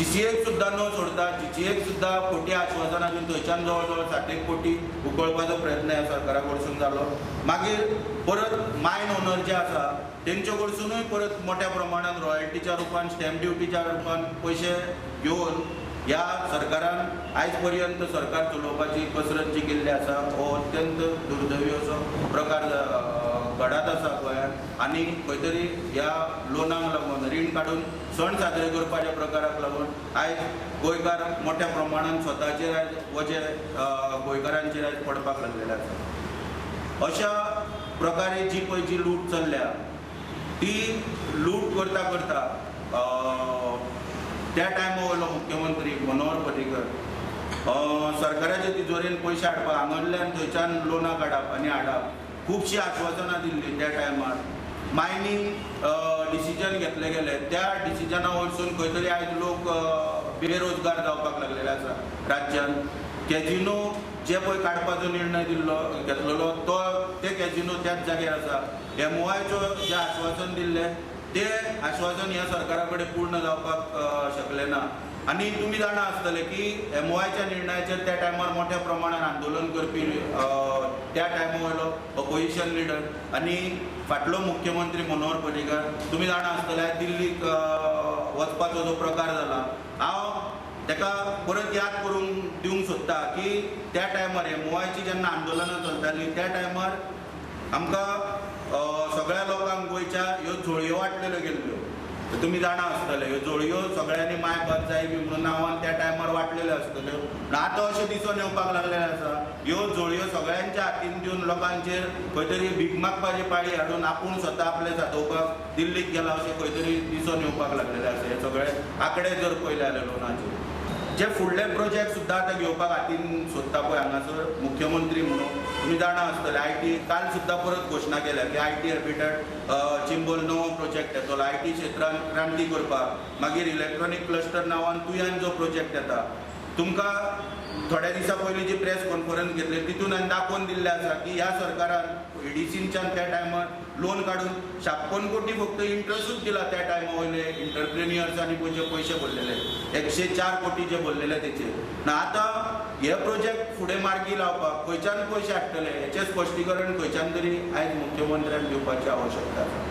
जीसीएक सुद्दां न सोडता जीसीएक सुद्दां खोटी आश्वासनां दिवन थंयच्यान जवळ जवळ 60 कोटी उकळपाचो प्रयत्न ह्या सरकारा कडसून जालो. मागीर परत मायन ओनर जे आसा तेंचे कडसुनूय परत मोठ्या प्रमाणान रॉयल्टीच्या रुपान, स्टॅम्प ड्युटीच्या रुपान पयशे घेवन ह्या सरकारान आयज पर्यंत सरकार चलोवपाची कसरत जी केल्ली आसा हो अत्यंत दुर्दैवी असो प्रकार घडत आसा गोंयांत. आनी खंय तरी ह्या लोनाक लागून, रीण काडून सण साजरे करपाच्या प्रकाराक लागून आयज गोंयकार मोठ्या प्रमाणान स्वताचेर आयज वजें गोंयकारांचेर आयज पडपाक लागलेलें आसा. अशा प्रकारे जी पळय जी लूट चल्ल्या ती लूट करता करता त्या टायमा वयलो मुख्यमंत्री मनोहर पर्रीकर सरकाराचे तिजोरेन पयशे हाडपाक हांगसरल्यान थंयच्यान लोनां काडप आनी हाडप, खुबशीं आश्वासनां दिल्लीं त्या टायमार. मायनींग डिसिजन घेतले गेले, त्या डिसिजना वयरसून खंय तरी आयज लोक बेरोजगार जावपाक लागलेले आसा राज्यांत. कॅजिनो जे पळय काडपाचो निर्णय दिल्लो घेतलेलो तो ते कॅजिनो त्याच जाग्यार आसा. एमओआयचो जें आश्वासन दिल्लें ते आश्वासन ह्या सरकारा कडेन पूर्ण जावपाक शकलें ना. आनी तुमी जाणा आसतले की एमओआयच्या निर्णयाचेर त्या टायमार मोठ्या प्रमाणान आंदोलन करपी त्या टायमा वयलो अपोजिशन लिडर आनी फाटलो मुख्यमंत्री मनोहर पर्रीकर, तुमी जाणा आसतले दिल्लीक वचपाचो जो प्रकार जाला, हांव ताका परत याद करून दिवंक सोदता की त्या टायमार एमओआयची जेन्ना आंदोलनां चलतालीं त्या टायमार आमकां सगळ्या लोकांक गोंयच्या ह्यो झोळयो वांटलेल्यो गेल्ल्यो. तुमी जाणा आसतले ह्यो झोळयो सगळ्यांनी माय बस जाय बी म्हणून नांवान त्या टायमार वांटलेल्यो आसतल्यो. आतां अशें दिसून येवपाक लागलेलें आसा ह्यो झोळयो सगळ्यांच्या हातीन दिवन लोकांचेर खंय तरी भीक मागपाची पाळी हाडून आपूण स्वता आपलें सादोवपाक दिल्लीक गेला अशें खंय तरी दिसून येवपाक लागलेलें आसा. हे सगळे आंकडे जर पळयले जाल्यार लोनाचे जे फुडले प्रोजेक्ट सुद्दां आतां घेवपाक हातीन सोदता पळय हांगासर मुख्यमंत्री म्हणून तुमी जाणा आसतले IT काल सुद्दां परत घोशणा केल्या की IT habitat Chimbel नवो प्रोजेक्ट येतलो IT क्षेत्रान क्रांती करपाक. मागीर इलेक्ट्रॉनीक क्लस्टर नांवान तुयान जो प्रोजेक्ट येता, तुमकां थोड्या दिसां पयलीं जी प्रेस कॉन्फरन्स घेतली तितून हांवें दाखोवन दिल्लें आसा की ह्या सरकारान ईडीसीनच्यान त्या टायमार लोन काडून 56 कोटी फक्त इंट्रस्टूच दिला त्या टायमा वयले इंटरप्रेन्युअर्सांनी पळय पयशे भरलेले 104 कोटी जे भरलेले तेचेर. ना आतां हे प्रोजेक्ट फुडें मार्गी लावपाक खंयच्यान पयशे हाडटले हेचें स्पश्टीकरण खंयच्यान तरी आयज मुख्यमंत्र्यान दिवपाची आवश्यकता आसा.